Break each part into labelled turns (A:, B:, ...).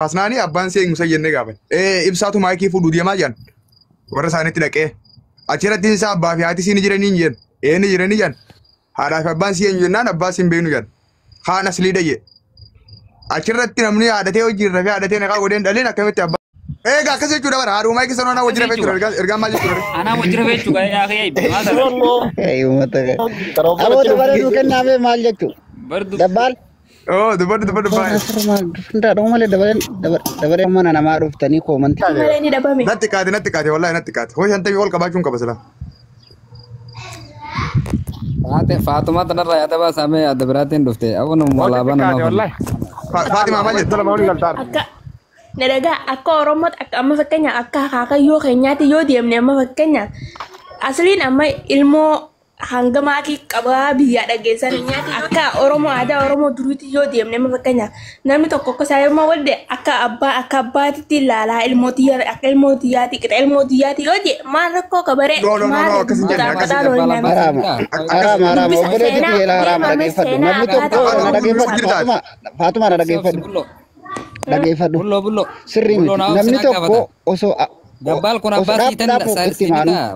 A: Kaasnaanii abbaan see eenyu jennee gaafan. Ibsaatu maayikii fuudhuu deemaa jiran warra isaaniitti dhaqee achirratti isaa abbaa fi haati siin jiranii hin jeen ee ni jiranii jiran haadhaa fi abbaan si eenyu jennaan abbaa siin beeknu jiran kaan asliidha jee achirratti namni haadhatee hojii irra fi haadhatee naqaa godheen dhaleen akkamitti abbaa. Egaa akkas jechuudha bara haadhuma maayikii sanoo wajjin rafee jechuudha ergaan maal jechuudha.
B: Anaa wajjin rafee jechuudha yaa kee maal ta'a?
C: Uummata Aboo dabalee nuu kennaame maal jechuu?
B: Bardu.
C: Dabbaal.
A: Oo dubbadhu dubbadhu baay'ee.
C: Hundaa malee dabaleen dabalee mana namaa dhuftanii koomantii.
D: Malee ni dhabame.
A: Natti kaate natti kaate wallaahi natti kaate hoo shantamii ol qabaachuun qaba silaa.
E: Faate Faatuma tanarraa yaada baasamee yaada biraatiin dhufte. Aboo nama alaabaa namaa fuudhe.
A: Faatimaa maal jettu?
D: Akka na dhagaa akka Oromootti akka amma fakkeenya akka akaakayyoo keenyaatti yoo deemne amma fakkeenya asliin amma ilmoo hanga maatii qabaa biyyaa dhageessan akka Oromoo aadaa Oromoo duriitti yoo deemne amma fakkeenya namni tokko akka isaa yommuu walde akka abbaa akka abbaatitti ilaalaa ilmoo tiyyaa akka ilmoo tiyyaatti qixa ilmoo tiyyaatti yoo jee maal rakkoo qabaree
A: No, no, no, no, akkas hin jenne, akkas hin jenne.
D: maal
C: Haraama. Haraama haraama. Obboleetti kiyya haraama dhageeffadhu. Namni tokko na dhageeffadhu. Faatuma Faatuma na dhageeffadhu. Dhageeffadhu.
E: Bulloo bulloo.
C: Sirrii miti. Namni tokko osoo
E: Dabbaal kun abbaa siitan
C: itti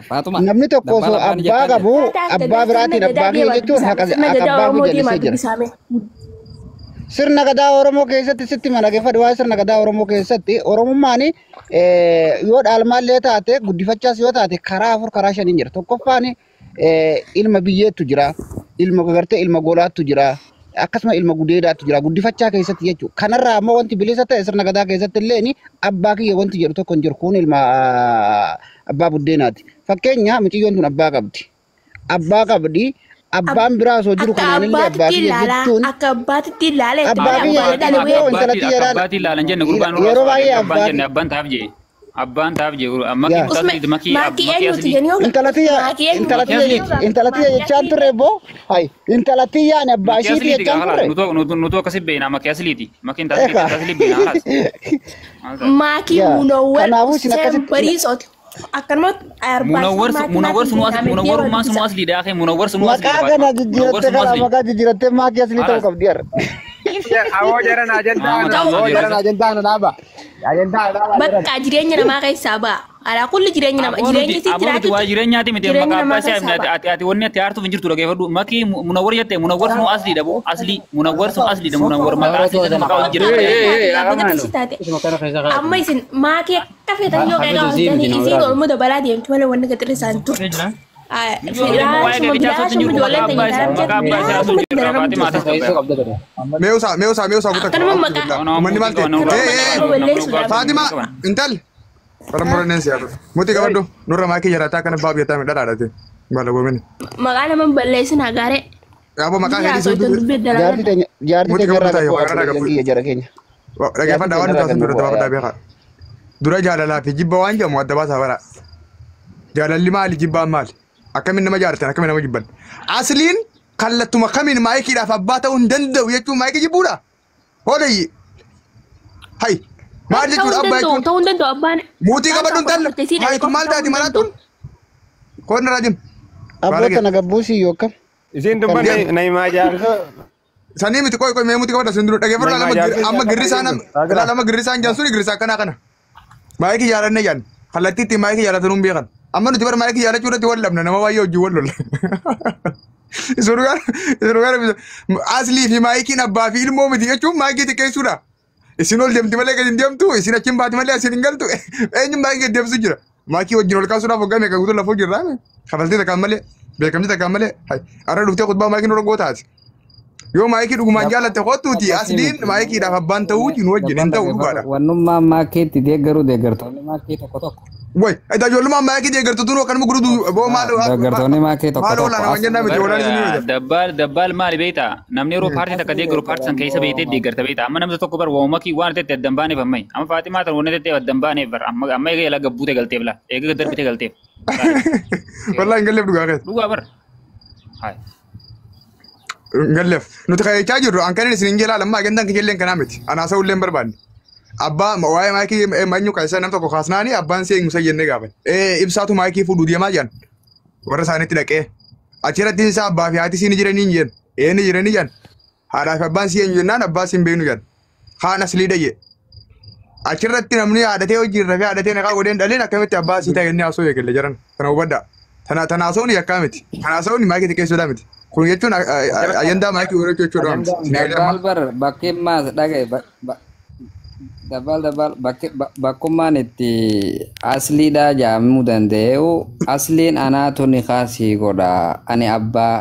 E: Faatuma.
C: Namni tokko osoo abbaa qabu abbaa biraatiin abbaa kiyya jechuun haqa abbaa kiyya jallisee jira. Sirna gadaa Oromoo keessatti sitti mana dhageeffadhu waa'ee sirna gadaa Oromoo keessatti Oromummaan yoo dhaalmaallee taate guddifachaas yoo taate karaa afur karaa shaniin jira. Tokkoffaan ilma biyyeettu jira, ilma gartee ilma golaattu jira, akkasuma ilma gudeedaattu jira guddifachaa keessatti jechuudha. Kanarraa ammoo wanti bilisa ta'e sirna gadaa keessatti illee abbaa kiyya wanti jedhu tokko hin jiru. Kun ilma abbaa buddeenaati. Fakkeenya mucayyoon tun abbaa qabdi. Abbaa qabdi. Abbaan biraa osoo jiru
D: Akka
C: kanaan illee abbaa
D: abbaatitti
C: kiyya
D: ilaalaa
C: jechuun
D: akka abbaatitti ilaalee
C: Abbaa kiyya
D: abbaan
C: jechuun
D: dhalee
C: immoo intala tiyya
B: Akka abbaatii ilaalan jenne gurbaan
C: yeroo baay'ee
B: abbaan
C: abbaa
B: jenne abbaan taaf jee. Abbaan taaf jee makii
C: Yaa.
B: mutaasliiti makii
D: Maakii
B: makii
D: eenyuti
B: aslii.
D: jennee
C: Intala tiyya
D: Maakii eenyuti?
C: intala tiyya intala tiyya jechaan turre boo hay intala tiyyaan abbaa
B: Makii
C: ishiiti
B: asliiti
C: jechaan
B: gaa
C: turre.
B: kalaas nutu akkasi beekna makii asliiti makiin taasliiti
C: Egaa.
B: taasli beekna kalaas.
D: Maakii
C: Yaa.
D: Munawwar
C: Kanaafuu isin
D: Hussein
C: akkasitti
D: Bariisooti. Akkanumatti
B: Munawwar munawwar sunu asli munawwarummaan sunu asli daa munawwar sunu asli.
C: Maqaa kana jijjiirattee kana maqaa jijjiirattee maakii aslii ta'uu qabdi har'a.
F: Awoo jaran ajandaa ana awoo jaran ajandaa ana dhaaba. Ajandaa ana dhaaba jaran.
D: Bakka jireenya namaa keessaa ba'a. Alaa kulli jireenya namaa jireenyi si
B: Aboon
D: jiraatu.
B: waa jireenyaati miti
D: jireenya
B: maqaa
D: namaa
B: abbaa isaa
D: keessaa ba'a.
B: ati ati wanni ati aartuuf hin jirtu dhageeffadhu makii munawwar jette munawwar sunu asli dha asli munawwar sunu asli dha munawwar maqaa asli dha maqaa wajjira.
D: Amma isin maakii akka feetan yoo qeeqa hojjetanii isiin olmu dabalaa deemtu malee wanni gaxirri isaan turtu.
B: Waa'ee gadi caasootti hin jiru maqaa abbaa isaa maqaa abbaa isaa osoo hin jiru Faatimaa atis qabda.
A: Meeusaa meeusaa meeusaa kutaa.
D: Akkanuma maqaa-
A: Uummanni maal ta'e? Ee Faatima intalli. Bara muranneen siyaasa. Muti qabadhu nurra maakii jaraataa kana baab jettaa midhaa dhaadhate. Bala goomini.
D: Maqaa nama balleessin hagaaree.
A: Yaaboo maqaa
D: Biyya
A: keetii
D: haasoo
A: suutu.
D: dubbii
C: Jaarti
D: dalagaa.
C: teenya jaarti
A: Muti
C: teenya
A: qabdu
C: irraa
A: taa'e
C: qabu
A: waaqarraa
C: obboleeyyan
A: qabu.
C: kiyya jara keenya.
A: Dhageeffadhaa waan nuti dura dabaafadhaa beekaa. Dura jaalalaa fi jibba waan jedhamu adda baasaa bara. Jaalalli maali jibbaan maali? Akkamiin nama jaalatan akkamiin nama jibban? Asliin kallattuma kamiin maayikiidhaaf abbaa ta'uu hin danda'u jechuun maayikii jibbuudha. Hoolayyi. Hay. Maal jechuudha abbaa jechuun?
D: Ta'uu hin danda'u abbaan.
A: Muutii qabadhu hin talle. Hay tun maal taati maraatun? Koon irraa jiru.
C: Abboota na gabbuusii yoo akkam.
F: Isiin dubbanne na himaa jaarsa.
A: Sanii miti qoy qoy mee muti qabadha sun dura dhageeffadhu lama amma girrisaan lama girrisaan jaan suni girrisaa akkanaa kana. Maayikii jaalanne jaan kallattii ittiin maayikii jaalatan hin beekan. Amma nuti bara maayikii jaalachuu irratti wal dhabna nama baay'ee hojii wal lolla. Isurugaan aslii fi maayikiin abbaa fi ilmoo miti jechuun maayikii xiqqeessuudha. Isin ol deemti malee gadi hin deemtu isin achiin baati malee asin hin galtu eenyu maayikii gadi deemsu jira. Maayikii wajjin ol kaasuudhaaf waggaa meeqa guutuu lafoo jirra kafaltii takkaan malee beekamtii takkaan malee har'a dhuftee kutbaa maayikiin ol gootaati. Yoo maayikii dhugumaan jaalatte kottuuti asliin maayikiidhaaf abbaan ta'uu nu wajjin hin ta'u dhugaadha.
E: Wannummaan maakiitti deeggaruu deeggartoonni maakii tokko tokko.
A: Way, ijoollummaan maayikii deeggartu tun akkanuma gurutu boo maal
E: Deeggartoonni maakii tokko
A: maal
E: tokko.
A: oolaan waan jennaa miti oolaan isin himata.
B: Dabbaal dabbaal maali beektaa namni yeroo paartii takka deeggaru paartii san keessa beektee deeggarta beektaa amma namni tokko bar waamuma makii waan ta'e addan baaneef ammai amma Faatimaa tan wanni ta'e addan baaneef bar amma amma eega yala gabbuute galteef la eega darbite galteef.
A: Wallaahi hin galleef dhugaa keessa.
B: Dhugaa bar. Hai.
A: Hin galleef. Nuti kaayachaa jirru an kanin isin hin jeelaa lammaa agentaan kijelleen kanaa miti. Anaa sa'u illee hin barbaanne. Abbaa waa'ee maayikii eenyu kaasa nam tokko kaasnaanii abbaan see eenyu jennee gaafan. Ibsaatu maayikii fuudhuu deemaa jiran warra isaaniitti dhaqee achirratti isaa abbaa fi haati siin jiranii hin jeen ee ni jiranii jiran haadhaa fi abbaan si eenyu jennaan abbaa siin beeknu jiran kaan asliidha jee. Achirratti namni haadhatee hojii irra fi haadhatee naqaa godheen dhaleen akkamitti abbaa asii ta'e inni haasoo eegale jiran. Kana hubadhaa. Tana haasawni yakkaa miti. Kana haasawni maayikii xiqqeessuudhaa miti. Kun jechuun ajandaa maayikii godhachuu jechuudha miti.
E: Dabbaal bar bakki maas dhagaye dabbaal bakki bakkummaan itti asliidhaa jaamuu danda'u asliin anaatu ni kaasii godha ani abbaa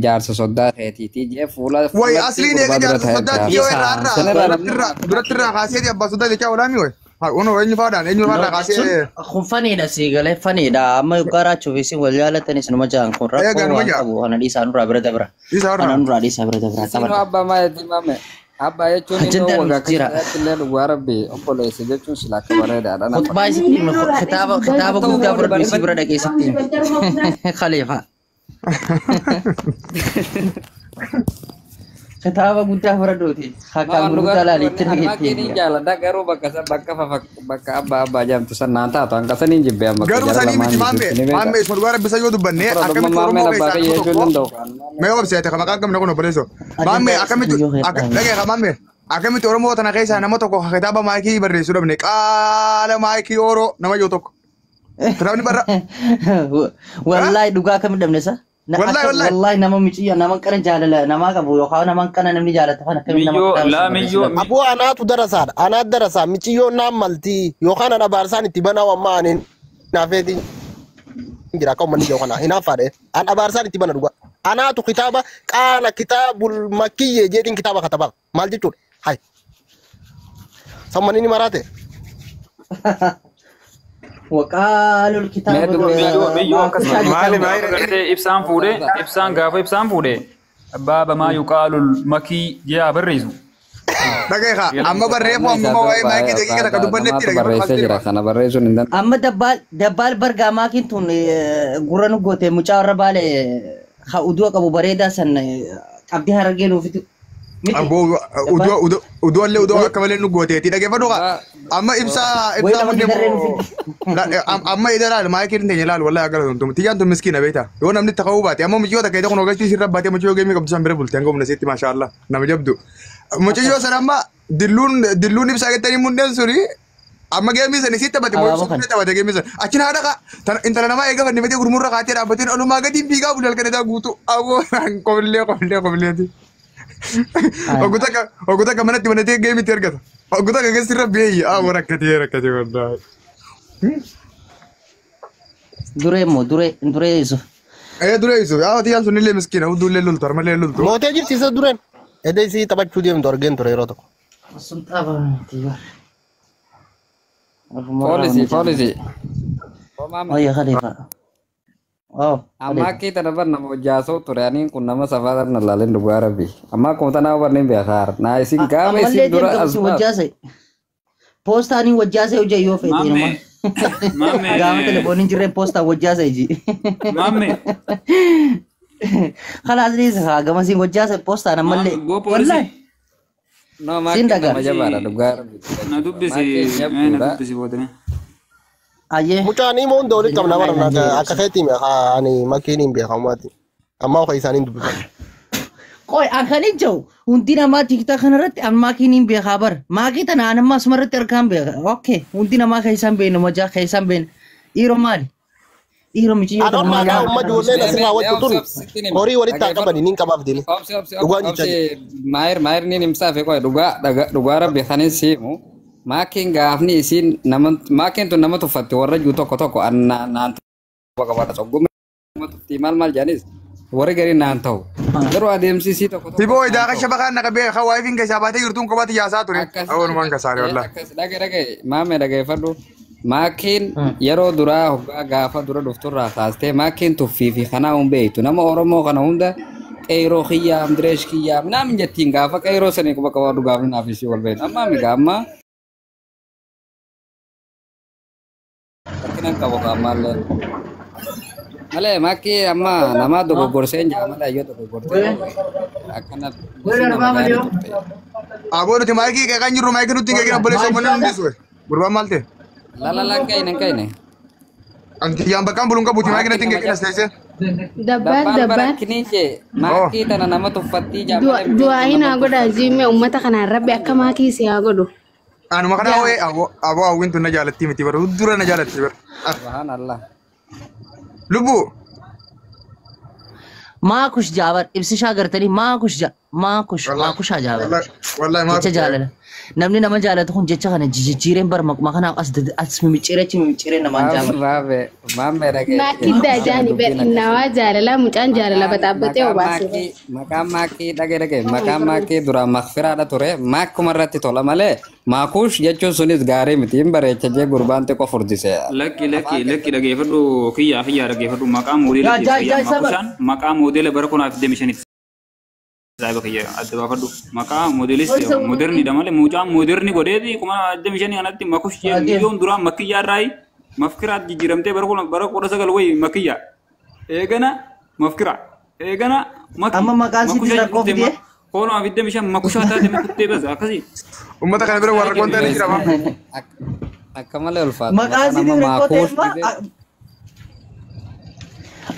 E: jaarsa soddaa keetiitii jee fuula
A: Way
E: fuulatti
A: asliin eega
E: gurbaa dura
A: jaarsa
E: ta'e
A: soddaatti yoo irraa
E: jaarsa. Sanirraa
A: irraa
E: namni
A: duratti irraa kaaseeti abbaa soddaa jechaa oolaami way. Haa eenyu faadhaan eenyu faadhaan kaasee
G: Kun faniidha sii galee faniidha. Amma yoggaa raachuuf isin wal jaalatan isinuma ja'an kun rakkoo
A: Eegaa numa
G: waan
A: ja'a.
G: qabu kana dhiisaa nurraa bira dabra.
A: Dhiisaa
G: Kana
A: irraa.
G: nurraa dhiisaa bira dabra
E: Isinuu
G: qabadha.
E: abbaa maayeti mame. Abbaa jechuun innuu
G: Ajandaan
E: waggaa
G: nuti jira.
E: akkasii illee dhugaa rabbi obboleessa jechuun sila akka bareedaadha nama.
G: Khutbaa isitti hime kitaaba kitaaba guddaa fudhadhu isii bira dhaqee isitti hime. Khalifa. Kitaaba guddaa fudhadhuuti. Hakkaan
E: Waan dhugaa
G: gurguddaa laali itti
E: wanni
G: dhaqee
E: amma
G: itti
E: kini
G: hime.
E: jaaladha garuu bakka bakka fafa bakka abbaa abbaa jaamtu san naan taatu hanga saniin jibbe amma
A: Garuu
E: jara
A: sanii
E: lamaan
A: miti maammee
E: jidduutti ni beeka.
A: maammee isuma dhugaa rabbisa yoo dubbanne
E: Fura dhumma
A: akkamitti
E: maammeen
A: Oromoo
E: abbaa
A: keessaa
E: kiyya
A: nama
E: jechuun
A: tokko
E: danda'u.
A: mee obseete maqaan qabna kun obboleessoo. Maammee
G: Ajandaa
A: akkamitti
G: isin yoo hedhaa.
A: dhagee maammee akkamitti Oromoo tana keessaa nama tokko kitaaba maayikii barreessuu dhabne qaala maayikii Oroo nama yoo tokko. Kitaabni barra.
G: Wallahi dhugaa akkamitti dhabne isa?
A: Wallahi wallahi.
G: Wallahi nama miciyya nama kana jaalala namaa qabu yookaan nama kana namni jaalata kan akkamitti nama
B: Miyyoo
G: kitaaba
B: laa
G: sun
B: miyyoo
G: barreessu
H: Aboo anaatu darasaadha. Anaatu darasaa. Miciyyoon naan malti yookaan ana abaarsaan itti banaa ammaa ani naafeeti jira akka uummanni jiru kana hinaaffaadha. An abaarsaan itti bana dhugaa. Anaatu kitaaba qaala kitaabul makkiyyee jedhin kitaaba katabaa. Maal jechuudha? Hai. Sammanni ni maraate.
G: Waqaalul
E: Mee
G: kitaaba
E: dubbii
B: miyyoo miyyoo akkasuma
F: Maali
B: gaafa
F: maayira
B: gartee ibsaan fuudhee ibsaan gaafa ibsaan fuudhee baaba maa yuqaalul makii jee haa barreessu.
A: Dhagee haa amma barreeffu
E: Amma isaa
A: amma
E: dura
A: waa'ee maayikii daqiiqa takka dubbannetti
E: namaatu
A: dhagee
E: barreessee jira kana barreessuun hin danda'amu.
G: Amma dabbaal dabbaal bargaamaa tun gurra nu goote mucaa warra baale ha uduu qabu bareedaa san qabdii harargee nuufitu miti
A: Aboo
G: dabbaal
A: uduu illee uduu akka malee nu gooteeti dhageeffadhu haa amma ibsaa
G: wayi
A: ibsaa
G: lama
A: hundi
G: gidarree
A: immoo
G: nuufitu.
A: amma ida laal maayikiin teenya laal wallahi akka tumtu tiyyaan tun miskiina beektaa yoo namni takka baate amma mucayyoo takka kun hoggastii sirra baatee mucayyoo geemii qabdu san bira bulte hanga humna seetti maashaallah nama jabdu mucayyoo sana amma dilluun dilluun ibsaa jettanii mundeen suni amma geemii sana isii taphate
G: Abaaboo
A: moo
G: kana.
A: taphate geemii sana achi naa dhaqa intala namaa eega fannifatee gurmurra kaatee dhaabbateen olumaa gadi fiigaa bulu halkan isaa guutuu aboo qobillee qobillee qobilleeti. Oggu takka manatti banatee geemitti argata. Oggu takka keessi irra beeyyi. Aboo rakkatee rakkatee wallaahi.
G: Duree immoo duree duree Yusuf.
A: Ee duree Yusuf yaa tiyyaan sun illee miskiina hudduu illee loltu harmallee loltu.
H: Mootee jirti isa dureen. Edee isii taphachuu deemtu argeen ture yeroo tokko.
G: Sun xaba miti bar. Ofumarraa
E: Poolisii
G: wanni jedhamu.
E: poolisii. Maame
G: Wayya Khalifa. Oh
E: amma
G: Khalifa.
E: akkii tana bar nama hojjaasoo ture aniin kun nama safaa na laaleen dhugaa rabbi. Amma akkuma tanaa barneen beekaar. Naa isin gaafa
G: Ammallee
E: isin dura
G: deem
E: as
G: qabsi
E: baatu.
G: wajjaase. Poostaanii wajjaase hojii yoo feete inuma.
B: Maammee
G: Gaafa
B: maammee
G: telefooniin jirreen poostaan wajjaase iji.
B: maammee
G: Khalaas dhiisa haa gamasiin wajjaase poostaan ammallee.
B: maammee boo poolisii.
G: Wallahi
E: No
G: siin
E: maakiin
G: dhagaa.
E: nama jabaadha dhugaa rabbi.
B: Na dubbisi
E: Maakiin
B: na
E: jabduudha.
B: dubbisi boodame.
G: Ayyee.
H: Mucaan himoo hunda walitti qabna
G: Nama
H: bara
G: naan jee
H: akka keetti hime ani makiin hin beekamumaati. Amma ofa isaaniin dubbifan.
G: Qoy an kan hin jiru hundi namaa tiktok kanarratti an maakiin hin beekaa bar maakii tana an amma asumarratti argaan beeka okay hundi namaa keessaan beeknu majaa keessaan beeknu dhiiroo maali dhiiroo michiyyoo
H: An
G: tana
H: ormaa
G: maali
H: kaa
G: haala
H: umma
G: kana
H: ijoolleen
E: Mee
H: asirraa
E: mee
H: wajju
E: obsi
H: tun
E: obsi sittin hima.
H: horii walitti haa
E: Dhageeffadhu.
H: qabani niin qabaaf deemi.
E: Obsi obsi
H: Dhugaan
E: obsi
H: jechaa jira.
E: maayir maayir niin himsaa fi qoy dhugaa dhugaa rabbi kanin siimu. Maakiin gaafni isiin nama maakiin tun nama tuffatti warra jiru tokko tokko an naan qabaadha sogguma nama tuffii maal maal jedhanis warri garii naan ta'u. Garuu adeemsi isii tokko tokko
A: Tiboo
E: naan
A: idaa kan
E: ta'u.
A: shabakaan naqa bee kan waayifiin keessaa baatee jirtuun kophaatti yaasaa ture.
E: Akkas
A: Aboo numaan kasaare wallahi.
E: akkas dhage dhage maame dhageeffadhu. Maakiin yeroo duraa hoggaa gaafa dura dhufturraa kaastee maakiin tuffii fi kanaa hin beektu nama Oromoo kana hunda qeyroo kiyyaa Amdireesh kiyyaa naam jettiin gaafa qeyroo sanii quba qabaadhu gaafni naaf isii wal beektu. Amma miga amma rakkinan qabu ammaallee. Malee maakii amma nama dogoggorsee hin jira malee yoo dogoggortee akkana isin nama gaarii turte.
A: Aboo nuti maayikii qeeqaan jirru maayikii nutti hin qeeqin obboleessa uummanni hundi suwe. Gurbaan maal ta'e?
E: Lala lan ka'ine ka'ine.
A: Antiyyaan bakkaan buluun qabuuti maayikii
E: Maakii
A: natti hin
E: nama
A: qeeqin as teessee.
I: Dabbaal
E: Dabbaal
I: dabbaal
E: barakkinii jee maakii tana nama tuffattii jaa malee michoon tun
I: du'aayi
E: nama
I: naa godha
E: tuffattii.
I: jiimee uummata kanaan rabbi akka maakii si haa godhu.
A: Anuma kana hoo'ee aboo hawwiin tun na jaalatti miti bara dura na jaalatti bara.
E: Subhanallah.
A: Lubbuu.
G: Maakush jaabar ibsishaa gartanii maakush jaa maakush maakushaa jaabar.
A: Wallahi
G: Jecha jaalala. Namni nama jaalatu kun jecha kana jijjiireen bar maquma kanaaf as as mimicciiree achi mimicciiree namaan jaabar.
E: Maame maame dhagee.
I: Maakidda jaani badhinnawaa jaalala mucaan jaalala baxaabbatee obaasee.
E: Maqaan maakii dhagee dhagee maqaan maakii duraan makfiraadha ture maakuma irratti tola malee maakuush jechuun sunis gaarii miti hin bareecha jee gurbaan xiqqoo furdise.
B: Lakki lakki lakki dhageeffadhu kiyyaa kiyyaa dhageeffadhu maqaa moodeela
G: Yaa, jaa, jaa, saba.
B: makushaan maqaa moodeela bara kunaaf 25 saayiba kiyya adda baafadhu maqaa moodeelis moderniidha malee mucaan moderni godheeti 2025 kanatti makush jee miliyoon duraan makkiyyaa irraayi mafkiraat jijjiiramtee bara kuna bara 19 wayi makiyyaa eegana mafkira eegana makki
G: Amma maqaan sitti rakkoo fidee?
B: Kooluma 25 makushaa taate makuttee basa akkasii.
A: Uummata kana bira warra qoon ta'anii jira maame.
E: Akka malee ulfaata.
G: Maqaan sitti rakkoo ta'e amma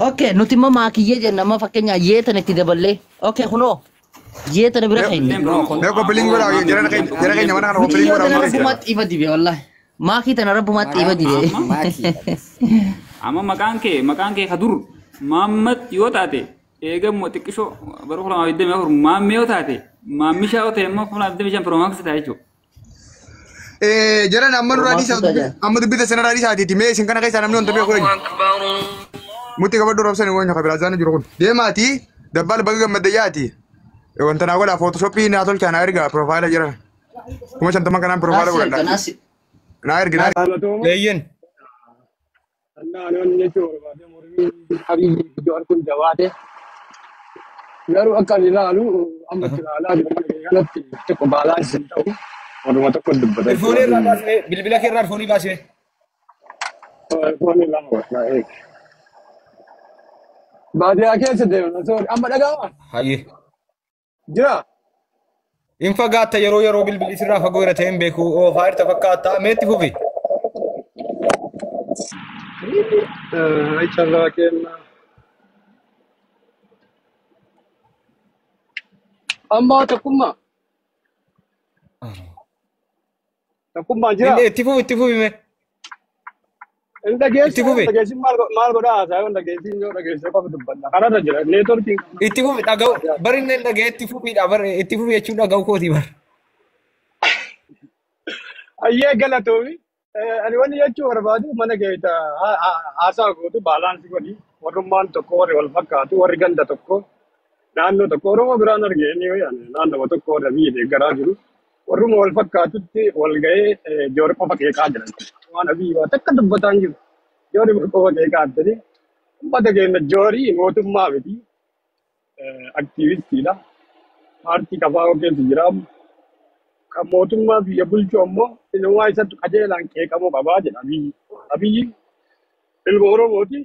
G: Okay, nuti immoo maakiyyee jenna amma fakkeenyaa yee tana itti daballee. Okay, kunoo yee tana bira keenya.
A: Mee koppiliin godhaa jara keenya mana kana koppiliin
G: Mikiyyoo
A: godhaa
G: tana
A: malee.
G: rabbumaatti ifa dibe wallahi. Maakii tana rabbumaatti ifa dibe.
B: Amma maqaan kee kadur Maammat yoo taate eegammoo xiqqishoo bara 2024 maammee yoo taate maammishaa yoo ta'e immoo 2025 piroomaksii ta'a jechuudha.
A: Jaran amma nurraa dhiisaa amma dubbita sanarraa dhiisaatiiti mee isin kana keessaa namni wanta beeku eenyu. Mutti qabadhu roobsan waan nyaata biraa jiru kun. Deemaati dabbaal baga gammadayyaati. Wanta naa godhaa footoshoppii naa tolchaa naa ergaa piroofaayila jiran. 50,000 kanaan piroofaayila godhadha. Naa ergi naa ergi.
J: Leeyyen.
F: Naannoon jechuun barbaade mormii Abiyyi Jowaar kun jabaate. Garuu akka ani ilaalu amma itti ilaalaa jiru mana kanatti tokko baalaansii hin ta'u warruma tokko dubbata.
J: Foonii irraa baasnee bilbila kee irraa foonii baasnee.
F: Foonii lama godhaa eegi. Baadiyyaa keessa deemna soori amma dhaga'ama
J: Hayyee.
F: jira.
J: Hin fagaatta yeroo yeroo bilbilli sirraa fagoo irra ta'e hin beeku oofaa irta fakkaata meetti fufi.
F: Carraa kenna. Amma tokkummaa. Tokkummaa jira.
J: Inni itti fufi itti fufi mee.
F: Hin dhageessu.
J: Itti fufi.
F: Dhageessin maal godhaa haasaa yoo dhageessin yoo dhageessee qofa dubbanna. Kanarra jira neetworkiin.
J: Itti fufi dhaga'u bari inni hin dhaga'e itti fufiidha bari itti fufi jechuun dhaga'u kooti bar.
F: Ayyee galatoomi. Ani wanni jechuu barbaadu mana keessa haasaa gootu baalaansii godhi. Warrummaan tokko warri wal fakkaatu warri ganda tokko naannoo tokko Oromoo biraan argee inni naannoo tokko warra biyya deeggaraa jiru. Warruma wal fakkaatutti wal ga'ee joori qofa qeeqaa jiran. Waan Abiyyi waa takka dubbataa hin jiru. Joori qofa qeeqaa jirani. Uummata keenya joorii mootummaa miti. Aktiivistiidha. Paartii KFO keessa jira. Kan mootummaa biyya bulchu ammoo inumaa isatti qajeelaan qeeqamuu qabaa jedha Abiyyi. Abiyyi ilma Oromooti.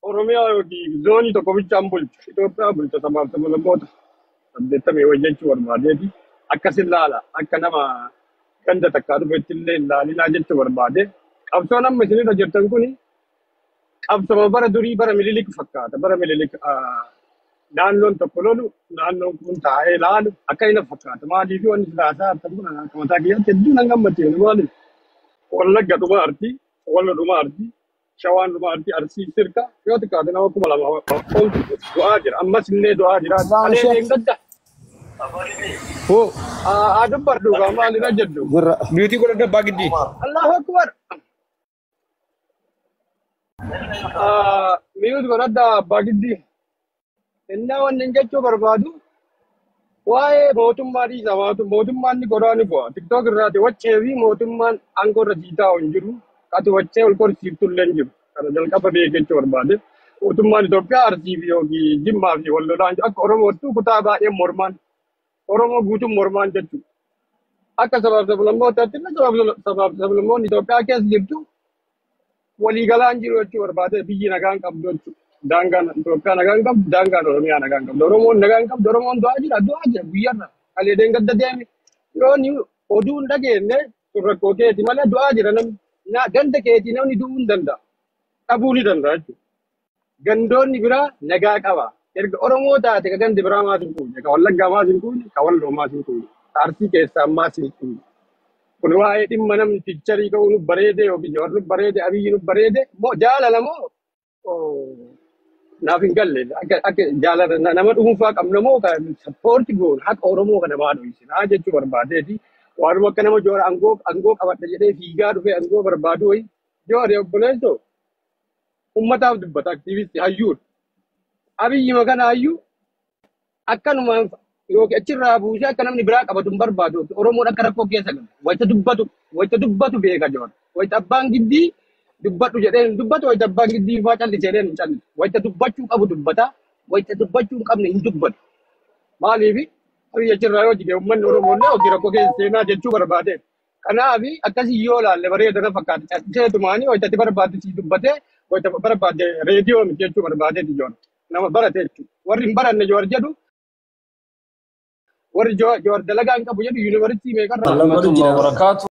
F: Oromiyaa yookiin zoonii tokko bichaan bulchu. Itoophiyaa bulcha sabaaf sablammoota 80 wayii jechuu barbaadeeti. Akkas ilaala. Akka nama ganda takkaa dhufetti illee ilaalinaa jechuu barbaade. Qabsoon amma isinirra jirtan kuni qabsoma bara durii bara Minilik fakkaata. Bara Minilik naannoon tokko lolu naannoon kun taa'ee ilaalu akka inni fakkaata. Maaliif wanni silaasaa hartan kun akka mataa kiyyaatti hedduu nan gammachiifne maaliif? Wallagga dhuma artii, Wallo dhuma artii, Shawaan dhuma artii, Arsii sirka yoo xiqqaate nama 2000 oltu du'aa jira. Ammas illee du'aa jira. Alee deeggadda.
J: Hoo.
F: Haa dubbadhu gaa maalirra jedhu.
J: Miyuutii godhadhu abbaa giddii.
F: Allahu akbar. Miyuut godhadha abbaa giddii. Innaa wanni hin jechuu barbaadu waa'ee mootummaa dhiisa mootummaan ni godhaa ni bu'a. Tiktook irraati waccee fi mootummaan aangoo irra jiitaa hin jiru. Ati waccee ol korsiiftu illee hin jiru. Kana jalqaba beekachuu barbaade. Mootummaan Itoophiyaa Arsii fi yookiin Jimmaa fi wal lolaan jiru. Akka Oromoottuu kutaa baay'een mormaan. Oromoo guutuun mormaan jechuudha. Akka sabaaf sablammootaatti illee sabaaf sablammoonni Itoophiyaa keessa jirtu waliigalaan jiru jechuu barbaade biyyi nagaan qabdu jechuudha. Daangaan Itoophiyaa nagaan qabdu, daangaan Oromiyaa nagaan qabdu. Oromoon nagaan qabdu, Oromoon du'aa jira, du'aa jira guyyaarra. Kalee deengadda deeme. Yoo ni oduu hin dhageenye sun rakkoo keeti malee du'aa jira namni. Ganda keetii namni du'uu hin danda'a. Dhabuu ni danda'a jechuudha. Gandoonni biraa nagaa qaba. Erga Oromoo taate ka gandi biraa maas hin kuune, ka Wallaggaa maas hin kuune, ka Walloo maas hin kuune, ka Arsii keessaa maas hin kuune. Kun waa'ee dhimma namni tiicharii ka'uu nu bareede yookiin Jawaar nu bareede Abiyyi nu bareede moo jaalala moo naaf hin galle akka jaalala nama dhuunfaa qabna moo kan sappoorti goon haqa Oromoo kana maa dho'isinaa jechuu barbaadeeti. Waanuma akka nama Jawaar aangoo qabadha jedhee fiigaa dhufee aangoo barbaadu wayi Jawaar obboleessoo ummataaf dubbata aktiivistii hayyuudha. Abiyyi kana hayyuu akkanumaan yookiin achirraa buusee akka namni biraa qabatu hin barbaadu. Oromoon akka rakkoo keessa galu. Wayita dubbatu beeka Jawaar. Wayita abbaan giddii dubbadhu jedhee hin dubbatu. Wayita abbaan giddii faa callise jedhee hin callisu. Wayita dubbachuu qabu dubbata. Wayita dubbachuu hin qabne hin dubbatu. Maaliif Abiyyi achirraa yoo jige uummanni Oromoo illee hojii rakkoo keessa seenaa jechuu barbaade. Kanaaf akkasii yoo ilaalle bareeda na fakkaata. Calliseetumaanii wayita ati barbaadde sii dubbatee wayita barbaadde reediyoo miti jechuu barbaadeeti Jawaar. Nama barate jechuudha. Warri hin baranne Jawaar jedhu warri Jawaar dalagaa hin qabu jedhu yuunivarsiitii meeqarraa
K: Warahmatullahi wabarakatuh.